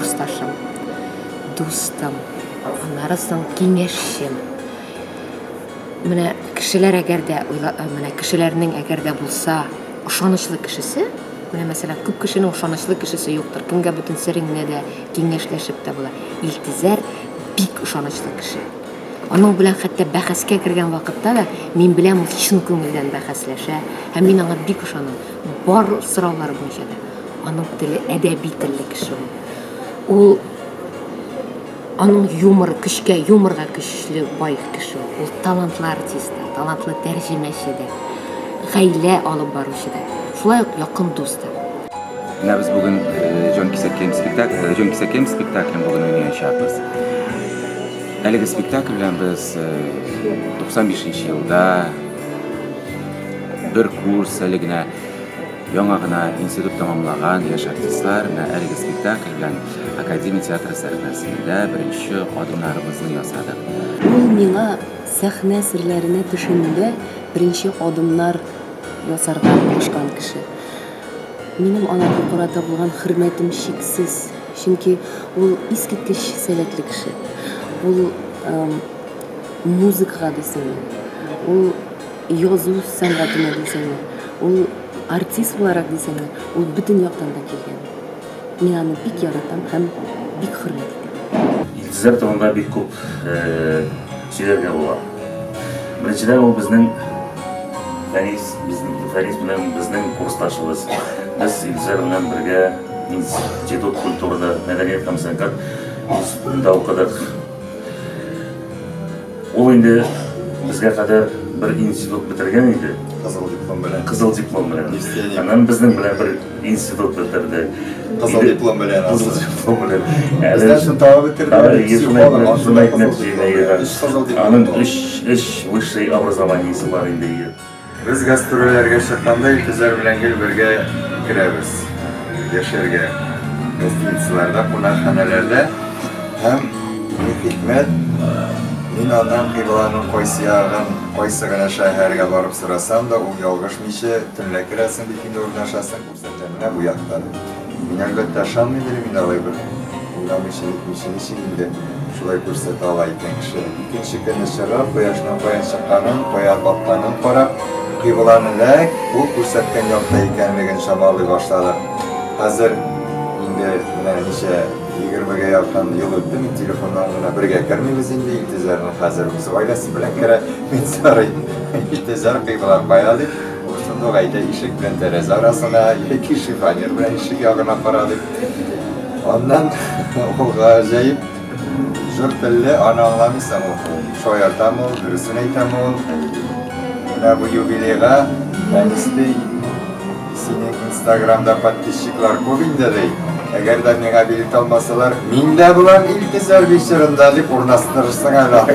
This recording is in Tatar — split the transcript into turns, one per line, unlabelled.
курсташым, дустым, аннары соң киңәшчем. Менә кешеләр әгәр дә менә кешеләрнең әгәр дә булса ышанычлы кешесе, менә мәсәлән, күп кешенең ышанычлы кешесе юктыр, кемгә бөтен сереңне дә киңәшләшеп тә була. Илтизәр бик ышанычлы кеше. Аның белән хәтта бәхәскә кергән вакытта да мин беләм, ул чын күңелдән бәхәсләшә һәм мин аңа бик ышанам. Бар сораулар буенча да. Аның теле әдәби телле кеше ул. Ул Аның юморы көчкә, юморга көчле бай кеше ул. Ул талантлы артист та, талантлы тәрҗемәче дә, гаилә алып баручы да, шулай ук якын дус та.
Менә без бүген Җан кисәккәем спектакль, Җан кисәккәем спектаклен бүген уйнаячакбыз. Әлеге спектакль белән без 95 елда бер курс әле генә Яңа гына институт тәмамлаган яшь артистлар менә әлеге спектакль белән Академия театры сәхнәсендә беренче адымнарыбызны ясадык.
Ул миңа сәхнә серләренә төшенүдә беренче адымнар ясарга булышкан кеше. Минем аларга карата булган хөрмәтем чиксез, чөнки ул искиткеч сәләтле кеше. Ул музыкага дисеңме, ул Язу сәнгатенә дисеңме, ул артист буларак дисеңме, ул бөтен яктан да килгән. Мин аны бик яратам һәм бик хөрмәт итәм.
Илгизәр турында бик күп сөйләргә була. Беренчедән, ул безнең Фәнис, безнең Фәнис белән безнең курсташыбыз. Без Илгизәр белән бергә институт культурада, мәдәният һәм сәнгать институтында укыдык. Ул инде безгә кадәр бер институт бетергән иде.
Кызыл диплом белән.
Кызыл диплом белән. Аннан безнең белән бер институт бетерде.
Кызыл диплом белән.
Кызыл диплом белән.
Бездән шул тагы бетерде.
Аның өч высший образованиесе бар инде.
Без гастрольләргә чыкканда Илгизәр белән гел бергә керәбез яшәргә гостиницаларда, кунакханәләрдә. Һәм ни хикмәт, мин аннан кыйбланың кайсы ягын, кайсы гына шәһәргә барып сорасам да, ул ялгышмыйча, төнлә керәсең бит инде урнашасың, күрсәтә, менә бу якта дип. Мин, әлбәттә, ышанмыйм идем инде алай бер уйламыйча, нитмичә, ничек инде шулай күрсәтә ала икән кеше. Икенче көнне чыгып, кояшның каян чыкканын, кая батканын карап, кыйбланы нәкъ ул күрсәткән якта икәнлеген чамалый башладык. Хәзер инде менә ничә, егермегә якын ел үтте, мин телефоннан гына бергә кермибез инде, Илтизәрнең хәзер үз гаиләсе белән керә, мин сорыйм, Илтизәр, кыйбла кая дип. Ул шундук әйтә, ишек белән тәрәзә арасына яки шифоньер белән ишек ягына кара дип. Аннан ул гаҗәеп җор телле, аны аңламыйсың, ул шаяртамы ул, дөресен әйтәме ул. Менә бу юбилейга Фәнис ди, синең инстаграмда подписчиклар күп инде ди. Әгәр дә миңа билет алмасалар, мин дә булам Илгизәр вечерында дип урнаштырырсың әле аны.